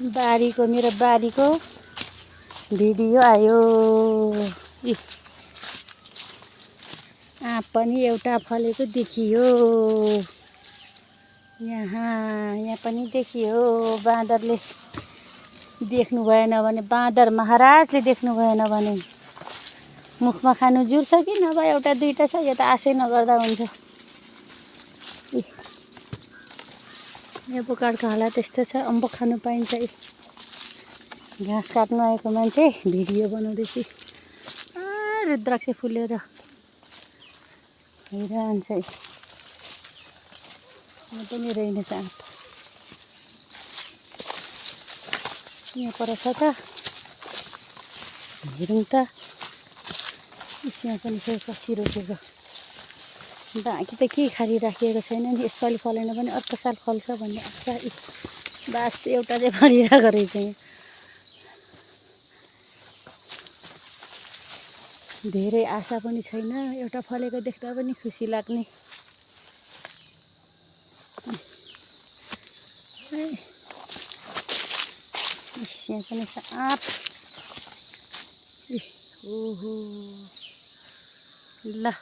मेरो बारीको भिडियो आयो। आँप पनि एउटा फलेको देखियो। यहाँ पनि देखियो। बाँदरले देख्नु भएन भने, बाँदर महाराजले देख्नु भएन भने मुखमा खानु जुर्छ कि नभए एउटा दुईटा छ, यो त आशै नगर्दा हुन्छ। एभोकाडोको हालत त्यस्तो छ। अम्बक खानु पाइन्छ। घाँस काट्नु आएको मान्छे भिडियो बनाउँदैछु। रुद्राक्ष फुलेर हेरिरहन्छ। यहाँ पनि रहेनछ आँप। यहाँ पर छ त, हेरौँ त। यहाँ पनि छ कसी रोपेको। बाँकी त केही खाली राखिएको छैन नि। यसपालि फलेन भने अर्को साल फल्छ भन्ने आशा। बास एउटा चाहिँ फलिरहेको रहेछ। यहाँ धेरै आशा पनि छैन। एउटा फलेको देख्दा पनि खुसी लाग्ने। यहाँ पनि छ आँप। ओहो ल।